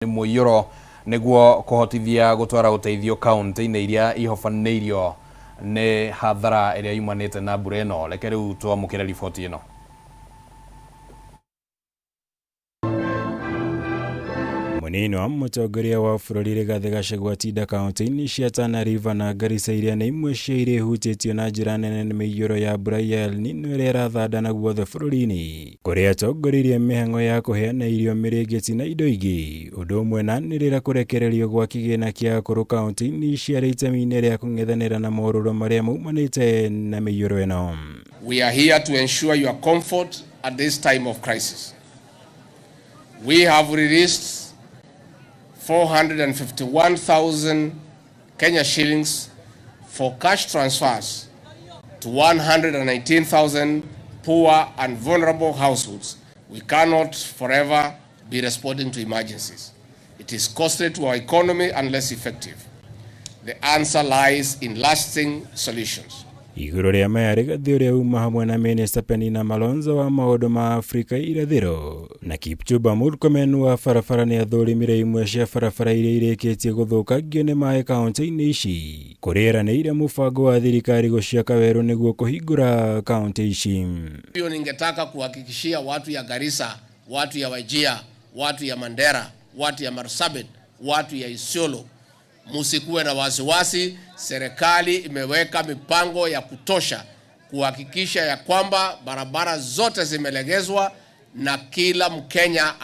Nĩ mũiyũro nĩguo kũhotithia gũtwara ũteithio kaunti-inĩ iria ihobanĩirio nĩ hathara ĩrĩa yumanĩte na mbura ĩno. Reke rĩu twamũkĩre riboti ĩno. Mũnini wa mũtongoria wa bũrũri Rigathĩ Gachagua atinda kaunti-inĩ cia Tana River na Garissa iria nĩ imwe cia iria ihutĩtio na njĩra nene nĩ mĩiyũro ya mbura ya El Nino ĩrĩa ĩrathandana guothe bũrũri-inĩ. Kũrĩa atongoririe mĩhang'o ya kũheana irio, mĩrĩngĩti na indo ingĩ, ũndũ ũmwe na anĩrĩra kũrekererio gwa kĩgĩna kĩa akũrũ kaunti-inĩ ciarĩ itemi-inĩ rĩa kũng'ethanĩra na morũro marĩa maumanĩte na mĩiyũro ĩno. We are here to ensure your comfort at this time of crisis. We have released 451,000 Kenya shillings for cash transfers to 119,000 poor and vulnerable households. We cannot forever be responding to emergencies. It is costly to our economy and less effective. The answer lies in lasting solutions. Igũrũ rĩa maya, Rigathĩ ũrĩa uma hamwe na Minista Penina Malonza wa maũndũ ma Afrika irathĩro na Kipchumba Murkomen wa barabara nĩ athũrimire imwe cia barabara iria irĩkĩtie gũthũkangio nĩ maĩ kaunti-inĩ ici, kũrĩa eranĩire mũbango wa thirikari gũciaka werũ nĩguo kũhingũra kaunti ici. Hiyo ningetaka kuhakikishia watu ya Garissa, watu ya Wajir, watu ya Mandera, watu ya Marsabit, watu ya Isiolo, musikuwe na wasiwasi. Serikali imeweka mipango ya kutosha kuhakikisha ya kwamba barabara zote zimelegezwa na kila Mkenya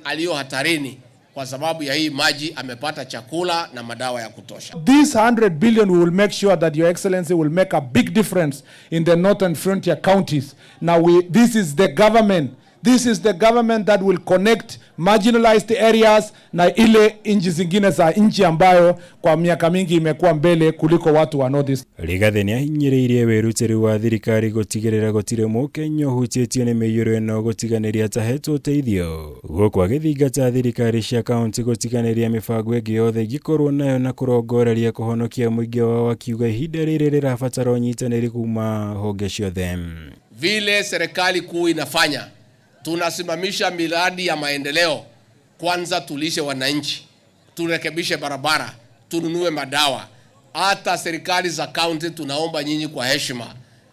alio hatarini kwa sababu ya hii maji amepata chakula na madawa ya kutosha. This 100 billion, we will make sure that Your Excellency will make a big difference in the northern frontier counties. Now this is the government. This is the government that will connect marginalized areas na ile nchi zingine za nchi ambayo kwa miaka mingi imekuwa mbele kuliko watu wa North East. Rigathĩ nĩ ahinyĩrĩirie wĩrutĩri wa thirikari gũtigĩrĩra gũtirĩ mũkenya ũhutĩtio nĩ mĩiyũro ĩno gũtiganĩria atahetwo ũteithio, gũkũ agĩthingata thirikari cia kaunti gũtiganĩria mĩbango ĩngĩ yothe ĩngĩkorwo nayo na kũrongoreria kũhonokia mũingĩ wao, akiuga ihinda rĩrĩ rĩrabatara ũnyitanĩri kuma honge ciothe. Vile serikali kuu inafanya, tunasimamisha miradi ya maendeleo. Kwanza tulishe wananchi, turekebishe barabara, tununue madawa. Hata serikali za kaunti tunaomba nyinyi kwa heshima,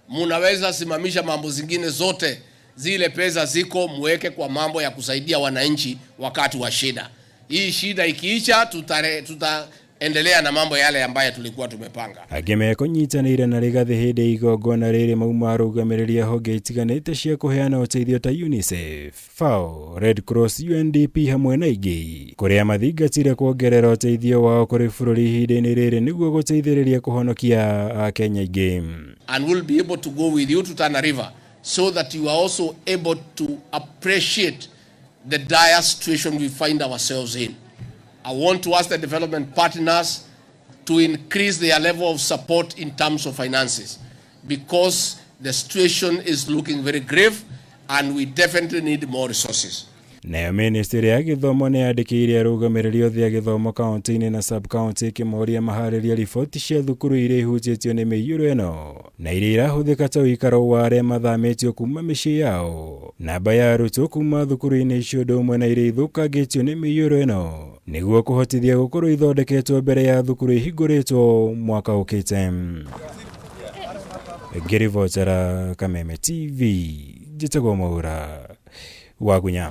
munaweza simamisha mambo zingine zote, zile pesa ziko muweke kwa mambo ya kusaidia wananchi wakati wa shida. Hii shida ikiisha, tutaendelea na mambo yale ambayo tulikuwa tumepanga. Angĩ mekũnyitanĩire na Rigathĩ hĩndĩ ya igongona rĩrĩ mauma arũgamĩrĩri a honge itiganĩte cia kũheana ũteithio ta UNICEF, FAO, Red Cross, UNDP hamwe na ingĩ, kũrĩa mathingatire kuongerera ũteithio wao kũrĩ bũrũri ihinda-inĩ rĩrĩ nĩguo gũteithĩrĩria kũhonokia Akenya aingĩ. And we'll be able to go with you to Tana River so that you are also able to appreciate the dire situation we find ourselves in. I want to ask the development partners to increase their level of support in terms of finances, because the situation is looking very grave and we definitely need more resources. Nayo ministry ya gĩthomo nĩ yandĩkĩire arũgamĩrĩri othe a gĩthomo kaunti-inĩ na sub-county ĩkĩmoria maharĩrie riboti cia thukuru iria ihutĩtio nĩ mĩiyũro ĩno na iria irahũthĩka ta ũikaro wa arĩa mathamĩtio kuma mĩciĩ yao, namba ya arutwo kuma thukuru-inĩ icio ũndũ ũmwe na iria ithũkangĩtio nĩ mĩiyũro ĩno nĩguo kũhotithia gũkorwo ithondeketwo mbere ya thukuru ihingũrĩtwo mwaka ũkĩte. Ngĩribotera Kameme TV, njĩtagwo Mwaura Wagunya.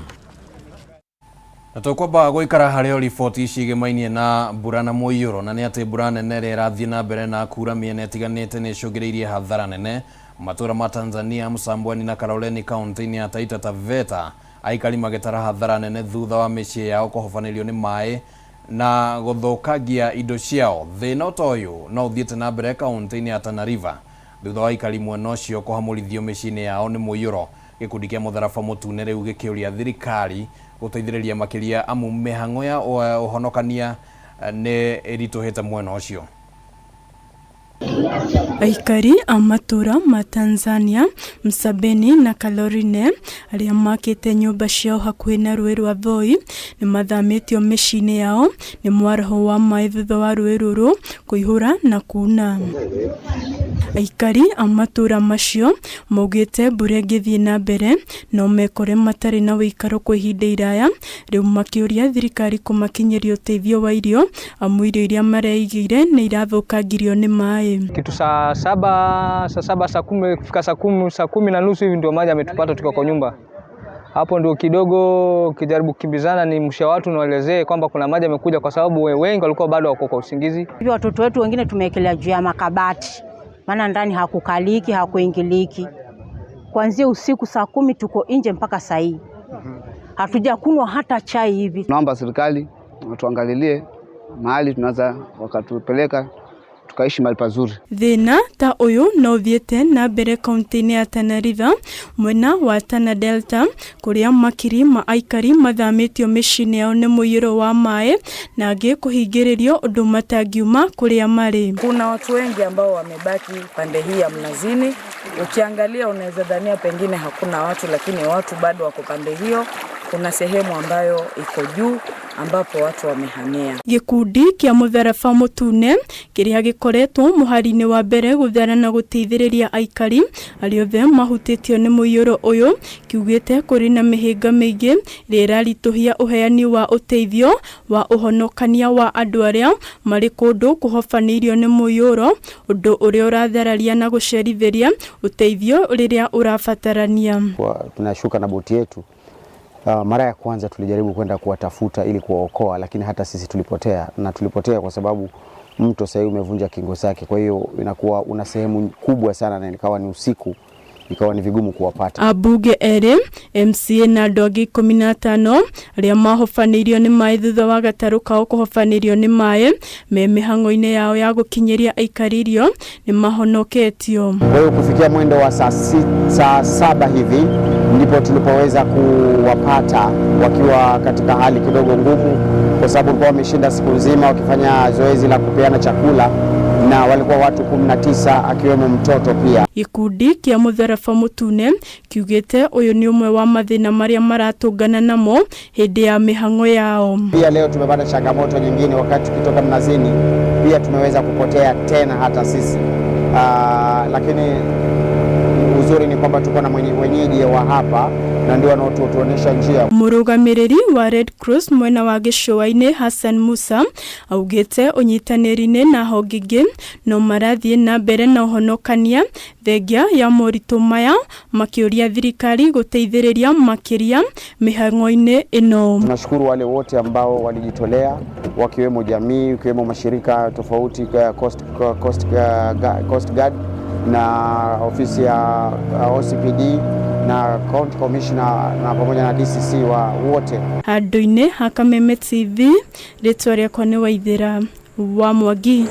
Na tũkwamba gũikara harĩ o riboti ici igĩmainie na mbura na mũiyũro, na nĩ atĩ mbura nene ĩrĩa ĩrathiĩ na mbere na kura mĩena ĩtiganĩte nĩ ĩcũngĩrĩirie hathara nene matũra ma Tanzania, Msambweni na Kaloleni kaunti-inĩ ya Taita Taveta, aikari magĩtara hathara nene thutha wa mĩciĩ yao kũhobanĩrio nĩ maĩ na gũthũkangia indo ciao. Thĩna ta ũyũ no ũthiĩte na mbere kaunti-inĩ ya Tana River thutha wa aikari mwena ũcio kũhamũrithio mĩciĩ-inĩ yao nĩ mũiyũro. Gĩkundi kĩa Mũtharaba Mũtune rĩu gĩkĩũria thirikari gũteithĩrĩria makĩria amu mĩhang'o ya ũhonokania nĩ ĩritũhĩte mwena ũcio. Aikari a matũra ma Tanzania, Msambweni na Kaloleni arĩa makĩte nyũmba ciao hakuhĩ na rũĩ rwa Voi nĩ mathamĩtio mĩciĩ-inĩ yao nĩ mwaraho wa maĩ thutha wa rũĩ rũrũ kũihũra na kuna. Aikari a matũũra macio maugĩte mbura ĩngĩthiĩ na mbere no mekore matarĩ na ũikaro kwa ihinda iraya, rĩu makĩũria thirikari kũmakinyĩria ũteithio wa irio amu irio iria mareigĩire nĩ irathũkangirio nĩ maĩ. Kitu saa saba, saa saba, saa kumi, kufika saa kumi na nusu hivi ndio maji ametupata tukiwa kwa nyumba. Hapo ndio kidogo kijaribu kukimbizana ni msha watu niwaelezee kwamba kuna maji yamekuja, kwa sababu wengi walikuwa bado wako kwa usingizi. Hivi watoto wetu wengine tumewekelea juu ya makabati, maana ndani hakukaliki, hakuingiliki. Kuanzia usiku saa 10 tuko nje mpaka saa hii. Hatujakunywa hata chai hivi. Naomba serikali watuangalilie mahali tunaweza wakatupeleka tukaishi mahali pazuri. Thina ta uyu no uthiite na mbere kaunti-inĩ ya Tana River mwena wa Tana Delta kuria makiri ma aikari mathamĩtio mĩciĩ-inĩ yao nĩ mũiyũro wa maĩ na angĩ kũhingĩrĩrio ũndũ matangiuma kuria marĩ. Kuna watu wengi ambao wamebaki pande hii ya Mnazini. Ukiangalia unaweza dhania pengine hakuna watu, lakini watu bado wako pande hiyo. Kuna sehemu ambayo iko juu ambapo watu wamehamia. Gikundi kia Mũtharaba Mũtune kĩrĩa gĩkoretwo mũhari-inĩ wa mbere gũthara na gũteithĩrĩria aikari arĩa othe mahutĩtio nĩ mũiyũro ũyũ kiugĩte kũrĩ na mĩhĩnga mĩingĩ ĩrĩa ĩraritũhia ũheani wa ũteithio wa ũhonokania wa andũ arĩa marĩ kũndũ kũhobanĩirio nĩ mũiyũro, ũndũ ũrĩa ũrathararia na gũcerithĩria ũteithio rĩrĩa ũrabatarania. Tunashuka na boti yetu. Mara ya kwanza tulijaribu kwenda kuwatafuta ili kuwaokoa, lakini hata sisi tulipotea, na tulipotea kwa sababu mto sasa umevunja kingo zake. Kwa hiyo inakuwa una sehemu kubwa sana na ikawa ni usiku, ikawa ni vigumu kuwapata. Abunge erĩ, MCA na andũ angĩ 15 arĩa mahobanĩirio nĩ maĩ thutha wa gatarũ kao kũhobanĩrio nĩ maĩ me mĩhang'o-inĩ yao ya gũkinyĩria aikari irio nĩ mahonoketio. Kwa hiyo kufikia mwendo wa saa saba hivi ndipo tulipoweza kuwapata wakiwa katika hali kidogo ngumu, kwa sababu walikuwa wameshinda siku nzima wakifanya zoezi la kupeana chakula na walikuwa watu 19 akiwemo mtoto pia. Gikundi kia Mũtharaba Mũtune kiugĩte ũyũ nĩ ũmwe wa mathĩna marĩa maratũngana namo hĩndĩ ya mĩhang'o yao. Pia leo tumepata changamoto nyingine wakati tukitoka Mnazini, pia tumeweza kupotea tena hata sisi. Lakini uzuri ni kwamba tuko na wenyeji wa hapa na ndio wanaotuonyesha njia. Mũrũgamĩrĩri wa Red Cross mwena wa gĩcũa-inĩ Hassan Musa augĩte ũnyitanĩri-inĩ na honge ingĩ no marathiĩ na mbere na ũhonokania thengia ya moritũ maya, makĩũria thirikari gũteithĩrĩria makĩria mĩhang'o-inĩ ĩno. Tunashukuru wale wote ambao walijitolea, wakiwemo jamii, wakiwemo mashirika tofauti, Coast Guard na ofisi ya OCPD na County Commissioner na pamoja na DCC wa wote. Handũ-inĩ ha Kameme TV, rĩtwa rĩakwa nĩ Waithĩra wa Mwangi.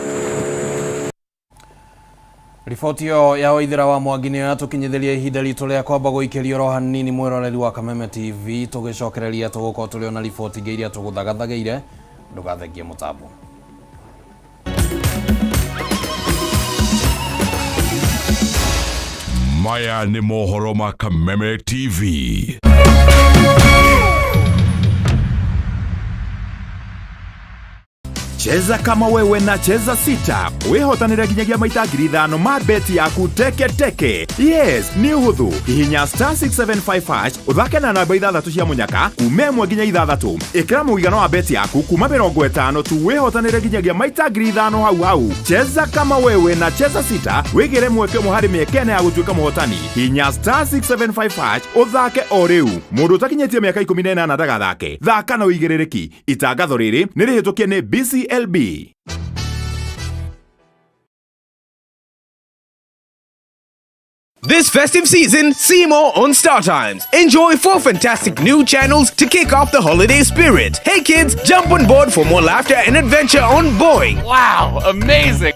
Riboti ĩyo ya Waithĩra wa Mwangi nĩyo yatũkinyithĩria ihinda ritũ rĩa kwamba gũikĩrio oro hanini mwĩroreri wa Kameme TV, tũgĩcokereria tũgũkorwo tũrĩ ona riboti ingĩ iria tũgũthagathagĩire. Ndũgathengie mũtambo. Maya ni mohoro ma Kameme TV. Cheza kama wewe na Cheza Sita wihotanire nginyagia maita 5,000 ma beti yaku teke teke. Yes, ni uhuthu. Hihinya star 675 hash uthake na namba 6 cia munyaka kuma 1 nginya 6. Ikira mũigana wa beti yaku kuma 50 tu wihotanire nginyagia maita 5,000 hau hau. Cheza kama wewe na Cheza Sita wigire mweke ũmwe harĩ mĩeke ĩna ya gũtuĩka mũhotani. Hihinya star 675 hash uthake o rĩu. Mũndũ ũtakinyĩtie mĩaka 18 ndagathake. Thaka na ũigĩrĩrĩki. Itangatho rĩrĩ nĩ rĩhĩtũkie nĩ BCLB. This festive season, see more on StarTimes. Enjoy 4 fantastic new channels to kick off the holiday spirit. Hey kids, jump on board for more laughter and adventure on Boeing. Wow, amazing!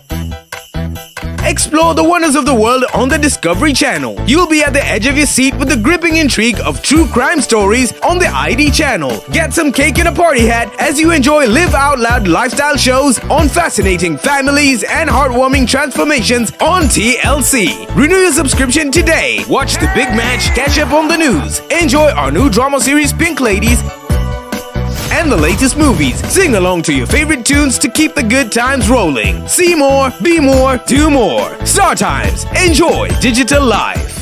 Explore the wonders of the world on the Discovery Channel. You'll be at the edge of your seat with the gripping intrigue of true crime stories on the ID Channel. Get some cake and a party hat as you enjoy live out loud lifestyle shows on fascinating families and heartwarming transformations on TLC. Renew your subscription today. Watch the big match, catch up on the news. Enjoy our new drama series Pink Ladies and the latest movies. Sing along to your favorite tunes to keep the good times rolling. See more, be more, do more. Star Times. Enjoy digital life.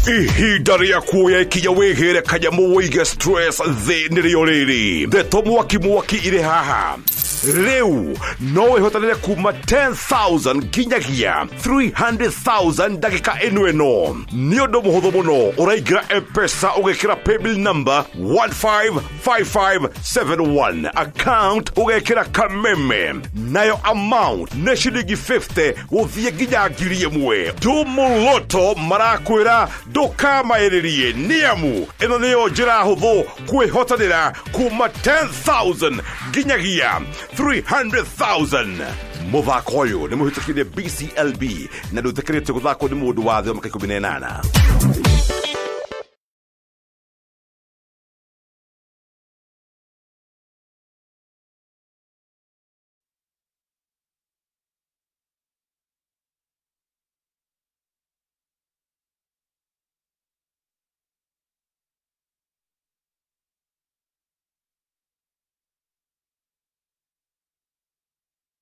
Ihinda rĩa kuoya ikinya wĩgĩre kanyamũ wĩige stress thĩ nĩrĩo rĩrĩ. Ndeto mwaki mwaki irĩ haha. Rĩu no wĩhotanĩre kuma 10,000 nginyagia 300,000 ndagĩka ĩno ĩno. Nĩ ũndũ mũhũthũ mũno, ũraingĩra M-Pesa ũgekĩra paybill number 155571, account ũgekĩra Kameme, nayo amount nĩ ciringi 50 gũthiĩ nginya 1,000. Tumũloto marakwĩra ndũkamaĩrĩrie, nĩamu ĩno nĩyo njĩra hũthũ kwĩhotanĩra kuma 10,000 nginyagia 300,000. Mũthako ũyũ nĩ mũhĩtũkire BCLB na ndũtĩkĩrĩtio gũthakwo nĩ mũndũ wa thĩ wa mĩaka 18.